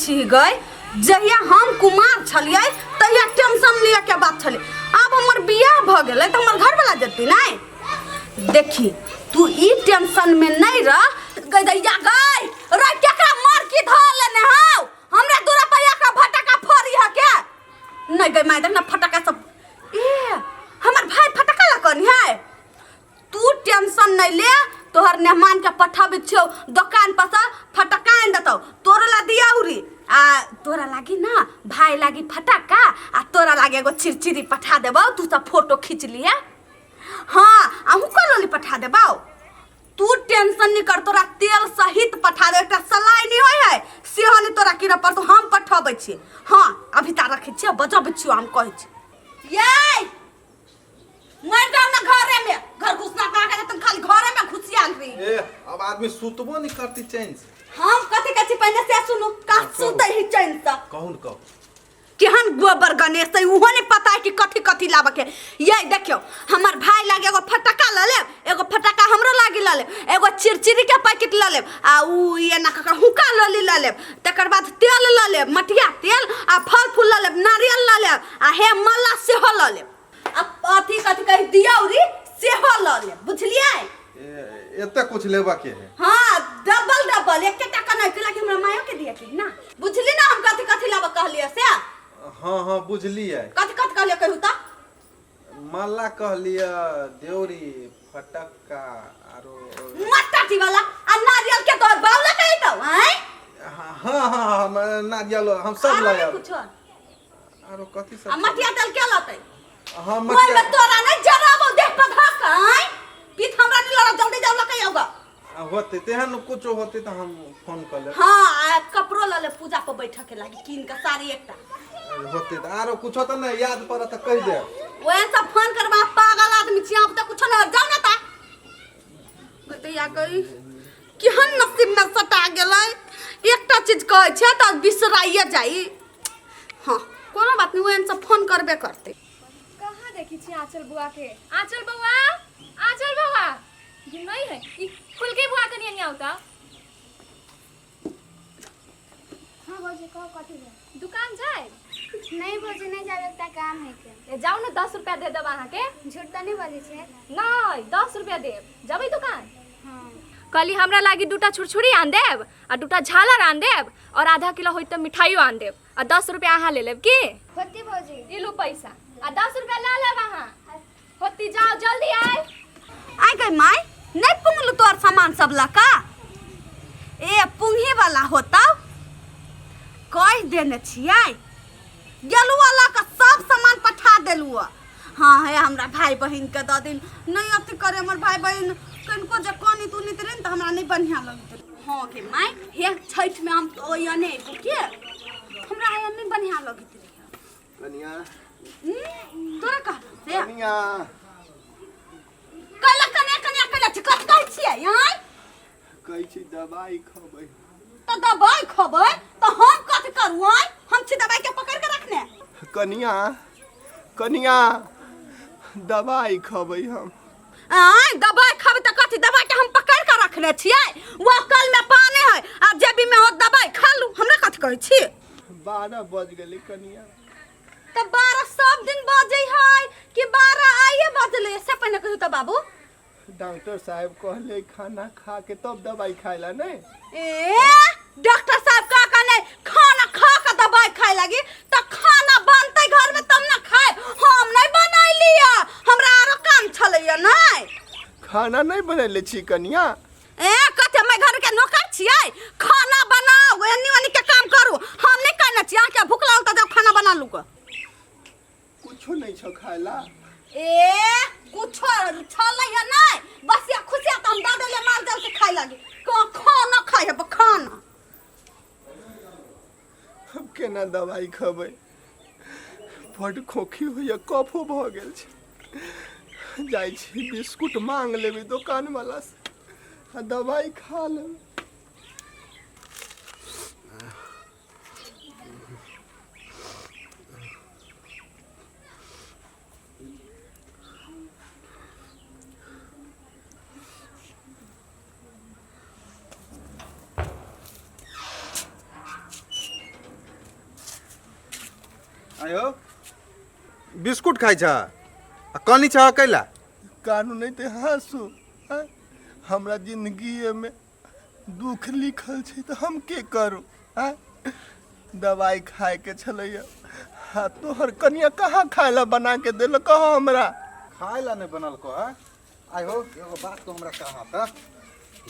छी गई जहिया हम कुमार छलियै तहिया टेंशन लिअ के बात छलै आब हमर बियाह भऽ गेलै तऽ हमर घरवला जेतै नहि देखी तू ई टेंशन में नहीं रह गई दैया गई रे केकरा मार की धऽ लेने हौ हमरा दूरा पर एक फटका फोड़ी ह के नहीं गई माय देख ना फटका सब ए हमर भाई फटका ला कनी है तू टेंशन नहीं ले तोहर मेहमान के पठाबै छियौ दोकान पर से फटका आनि देतौ तोरो ला दियौरी आ तोरा लागी ना भाई लागी फटका आ तोरा लागी एगो चिरचिरी पठा देबौ तू सब फोटो खींच लिहे हाँ अहूँ को लोली पठा देबौ तू टेंशन नहीं कर तोरा तेल सहित पठा दे एकटा सलाई नहीं होय है सेहो नहीं तोरा कीनऽ पड़तौ हम पठबै छी हाँ अभी ता रखै छियै बजबै छियौ हम कहै छी यै मर जाओ ना घरे में घर घुसना कहाँ के तुम खाली घरे में घुसियाल रही ए अब आदमी सुतबो नहीं करती चैन से हम कथी कथी पहले से सुनू का हाँ, कहू। सुते ही चैन से कहू न कहू केहन गोबर गणेश है उहो नहीं पता है कि कथी कथी लाबे के ये देखियो हमर भाई लागे एगो फटका ल लेब एगो फटका हमरो लागे ल लेब एगो चिरचिरी के पैकेट ल लेब आ उ ये ना कका हुक्का लली ल लेब तकर बाद तेल ल लेब मटिया तेल आ फल फूल ल लेब नारियल ल लेब आ हे मल्ला सेहो ल लेब आ अथी कथी कही दियौरी सेहो ल लेब बुझलियै ए, एते कुछ लेबा के है हाँ डबल डबल एक टका नहीं केला कि हमरा मायो के दिया के ना बुझली ना हम कथी कथी लाबऽ कहलियै से हाँ हाँ बुझलियै कथी कथी कहलियै कहू तऽ माला कहलियै देउरी फटक्का आरो मट्टाटी वाला आ नारियल के तोहर बावला कही तो आय हाँ हाँ हाँ हम नारियल हम सब आरो नहीं लायब कुछो आरो कथी सब आ मटिया तेल के लतै हाँ ओइ में मटिया तोरा नहीं जराबो देह पर धक आय पीठ हमरा नहीं लड़ा जल्दी जाओ लके आओगा होते तेहन कुछो होते तऽ हम फोन कऽ लेब हाँ आ कपड़ो ल ले पूजा पर बैठे के लागी कीन के साड़ी एकटा होते तऽ आरो कुछो तऽ नहि याद पड़त तऽ कहि देब ओहन सब फोन करबा पागल आदमी छी अब तऽ कुछो नहीं जाओ ना ता गैया गई केहन नसीब में सटा गेलै एकटा चीज कहै छै तऽ बिसराइए जाइ हाँ कोनो बात नहीं ओहन सब फोन करबे करतै कहाँ देखी छी आंचल बुआ के आंचल बउआ आंचल बउआ ई नहीं है ई फुलके बुआ कनी नहीं आवता हाँ भौजी कहो कथी भेल दुकान जाए नहीं भौजी नहीं जाबे एकटा काम है के ए जाओ ना 10 रुपया दे देब अहाँ के झूठ तऽ नहीं बजै छै नहीं 10 रुपया देब जबै दुकान हाँ कहली हमरा लागी दूटा छुरछुरी आन देब आ दूटा झालर आन देब और आधा किलो होइत तऽ मिठाइयो आन देब आ 10 रुपया अहाँ ले लेब की होती भौजी ई लू पैसा आ 10 रुपया ला लेब अहाँ होती जाओ जल्दी आए आइ गई माय नहीं पुंगलू तोर सामान सब लका ए पुंगी वाला होता कह देने छियै गेलुआ लऽ कऽ सब सामान पठा देलुआ हाँ है हमरा भाई बहिन के दऽ दिन नहीं अथी करे हमर भाई बहिन कनिको जे कनी तुनी रहे ने तऽ हमरा नहीं बढ़िया लगतै हाँ के माय हे छठि में हम तो ओने एगो के हमरा एहन नहीं बढ़िया लगैत रहे कनिया तोरा कह से कनिया कैला कनिया कनिया कैला छी कत कहै छियै आँय कहै छी दबाई खबै तऽ दबाई खबै तऽ हम कथी करू आँय हम छी दबाई के पकड़ के रखने कनिया कनिया दबाई खबै हम आँय दबाई खबै तऽ कथी दबाई के हम पकड़ के रखने छियै वो कल में पानी है आ जेबी में हो दबाई खा लू हमरा कथी कहै छी 12 बज गेलै कनिया तऽ 12 सब दिन बजै है कि 12 आइए बजलै से पहिने कहियौ तऽ बाबू डॉक्टर साहब कहले खाना खा के तब दवाई खाए ला नहीं ए डॉक्टर साहब का कहने खाना खा के दवाई खाए लगी तो खाना बनते घर में तब ना खाए हम नहीं बनैली हमरा आरो काम छलैया नहीं खाना नहीं बनैले छी कनिया ए कते मैं घर के नौकर छियै खाना बनाओ एनी ओनी के काम करू हम नहीं कहने छियै अहाँके भूख लागल तऽ जाउ खाना बना लू के कुछो नहीं छो खाए ला ए कुछो छलै है नहीं बस या खुशिया तऽ हम दऽ देलियै माल जाल के खाय लागी खाना खाय है खाना हम केना दवाई खबै बड खोखी होइया कफो भऽ गेल छै जाइ छी बिस्कुट मांग लेबै दोकान वाला से आ दवाई खा लेबै आयो बिस्कुट खाइ छ आ कनी छ कैला कानू नहि तऽ हँसू आँय? हमरा जिन्दगीएमे दुख लिखल छै तऽ हम के करू आँय दवाइ खायके छलैया आ तोहर कनिया कहाँ खाय ला बना के देलक हमरा खाय ला नहीं बनल को है आइ हो एगो बात तो हमरा कहा था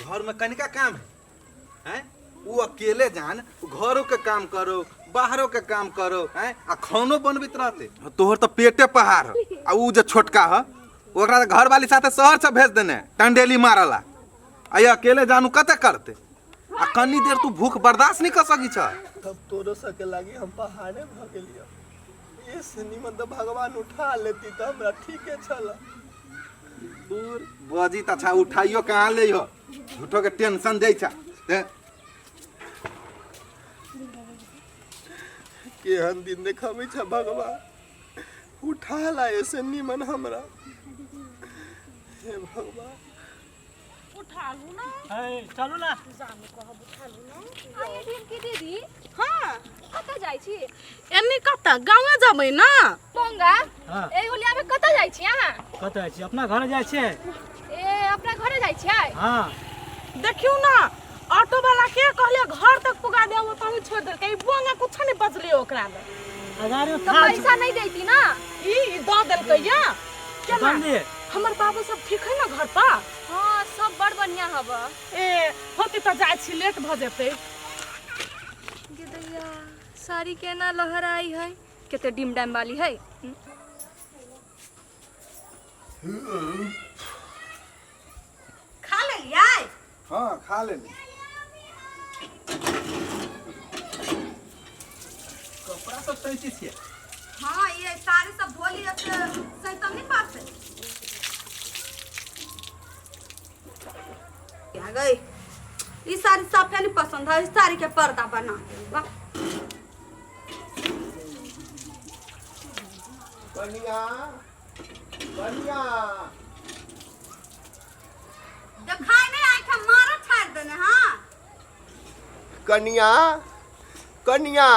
घर में कनिका काम है हैं वो अकेले जान घरों के काम करो बाहरों के काम करो हैं आ खानो बनबैत रहते तोहर तो पेटे पहाड़ ह आ ऊ जे छोटका ह ओकरा घर वाली साथे शहर से भेज देने टंडेली मारला आ ये अकेले जानू कते करते आ कनी देर तू भूख बर्दाश्त नहीं कर सकी छ तब तोरो सके लागी हम पहाड़े भऽ गेलियो ए से निमन तऽ भगवान उठा लेती तऽ हमरा ठीके छल दूर बजी त अच्छा उठाइयो कहाँ ले हो झूठो के टेंशन दै छ ए, केहन दिन देखबै छ भगवान उठा ला ऐसे निमन हमरा हे भगवान उठालू ना ए, चलू ना जानु कहब उठालू ना आइए ढिमकी दीदी हाँ कतऽ जाइ छी एन्नी कतऽ गाँवे जेबै ना पोंगा हाँ। ए होलियामे कतऽ जाइ छी अहाँ कतऽ जाइ छी अपना घरे जाइ छियै ए अपना घरे जाइ छियै हाँ देखियौ ना ऑटो वाला के कहलिए घर तक पुगा दे वो तभी छोड़ देलकै ई बोंगा कुछ नहीं बजले ओकरा में अगाड़ी तऽ थाल पैसा नहि दैती ना ई ई दऽ देलकै या केना बन दिए हमर बाबू सब ठीक है ना घर पर हाँ सब बड़ बढ़िया हब ए होते तऽ जाइ छी लेट भऽ जेतै गे दैया साड़ी केना लहराई है कते डिम डाम वाली है खा लेलियै हाँ खा लेली कपड़ा सब सैंची छियै हाँ ये साड़ी सब धो लिअ से सैतम नहीं पारतै आ गई ई साड़ी साफे नहीं पसंद है इस साड़ी के पर्दा बना दे वाह कनिया कनिया देखाय नहीं आँख मारा छाड़ देने हाँ कनिया कनिया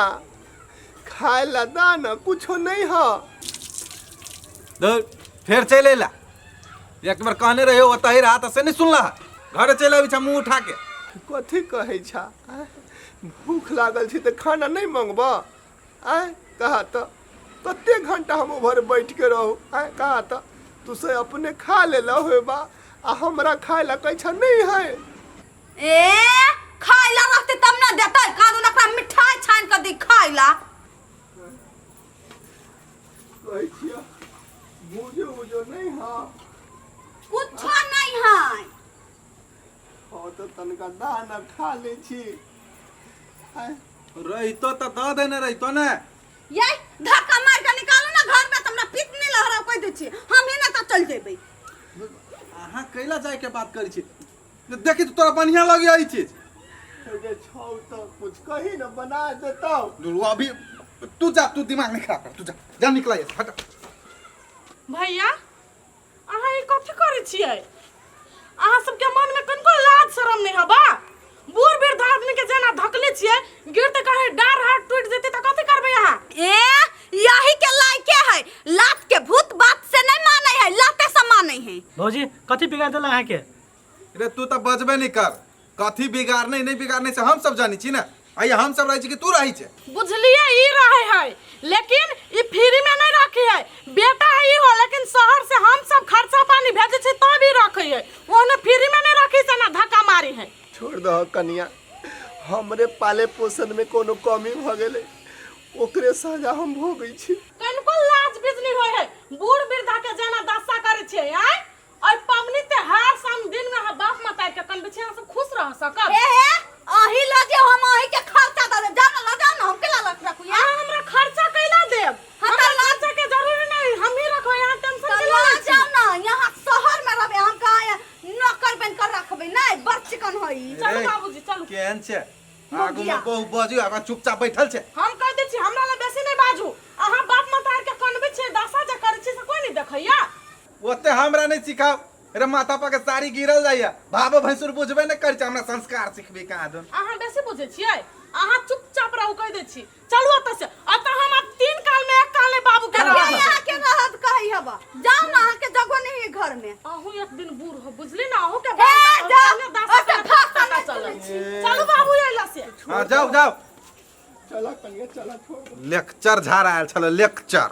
खाय ला दा ना कुछो नहीं ह धुर, फेर चलि अयला एक बेर कहने रहियो ओतहि रहा तऽ से नहि सुनला घरे चलि अबै छ मुँह उठा के कथी कहै छा आँय? भूख लागल छै तऽ खाना नहि मंगबऽ आँय कहा तऽ कते घंटा हम उभर बैठ के रहू आँय कहा तऽ तू से अपने खा लेला होबा आ हमरा खाय ला कहै छा नहीं है ए खाय ला रहते तब ना देतै कादू ओकरा मिठाई छानि कऽ दी खाय ला कहै छियै भूजो उजो नहीं है कुछो नहीं है हाँ तऽ तनिका दाना खा लै छी आँय रहितो तऽ दऽ देने रहितो ने ये धक्का मार के निकालू ना घर में तुमरा पित नहीं लहरा कह दै छी हम ही ना तो चल जेबै अहाँ कैला जायके बात करै छी देखी तऽ तोरा बढ़िआँ लगैया ई चीज गे छौ तऽ कुछ कही न बना देतौ दुर्गा अभी तू जा तू दिमाग नहीं खराब कर तू जा जा निकला यहाँ से, हट भैया अहाँ ई कथी करै छियै अहाँ सबके मनमे कनिको लाज शरम नहि हबा बूढ़ वृद्ध आदमी के जेना धकले छियै गिरते कहीं डार हाथ टूटि जेतै तऽ कथी करबै अहाँ ए यही के लायके है लात के भूत बात से नहीं माने है लाते से माने है भौजी कथी बिगाड़ देला अहाँके रे तू तऽ बजबे नहीं कर कथी बिगाड़ने नहीं बिगाड़ने से हम सब जानी छी ना आइए हम सब रहै छी कि तू रहै छै बुझलिए ई रहे है लेकिन ई फ्री में नहीं रखे है बेटा है ई हो लेकिन शहर से हम सब खर्चा पानी भेजे छी तब ई रखे है ओने फ्री में नहीं रखे से ना धक्का मारी है छोड़ दह कनिया हमरे पाले पोषण में कोनो कमी भऽ गेलै ओकरे सजा हम भोगै छी कनको लाज बिजली होय है बूढ़ वृद्धा के जेना दशा करे छियै आय और पबनी त्योहार शाम दिन में अहाँ बाप माता के कनबै छी अहाँ सब खुश रह सकब ए हे अही ल जे हम अही के खर्चा दे जाओ ना ल जाओ ना हम के ला रखू यार अहाँ हमरा खर्चा कैला देब हाँ, हमरा तऽ ल- खर्चा के जरूरी नहीं हम ही रखबै अहाँ टेंशन तो के ल लै छी जाओ ना यहाँ शहर में रहबे हम कहाँ नौकर बन कर रखबे नहीं बड़ चिकन होई चलू रे, बाबूजी चलू केहन छै आगू में मुखिया। बहु बजू आगा चुपचाप बैठल छै हम कह दै छी हमरा लए बेसी नहि बाजू अहाँ बाप माता के कनबै छियै दशा जे करै छियै से कोई नहीं देखैया ओते हमरा नहीं सिखाओ अरे माथा पर के साड़ी गिरल जाइया भाबो भैंसुर बुझबे नहीं करै छै हमरा संस्कार सिखबी कहाँ दन अहाँ बेसी बुझै छियै अहाँ चुपचाप रहू कहि दै छी चलू ओतऽ से एतऽ हम आब तीन काल में एक दिन बूढ़ हो बुझली ना अहू के ए, जा, ओसे भाषण पता चलल चलू बाबू अइला से हाँ जाओ जाओ चला कनिया चला छोड़ लेक्चर झाड़ आयल छल लेक्चर।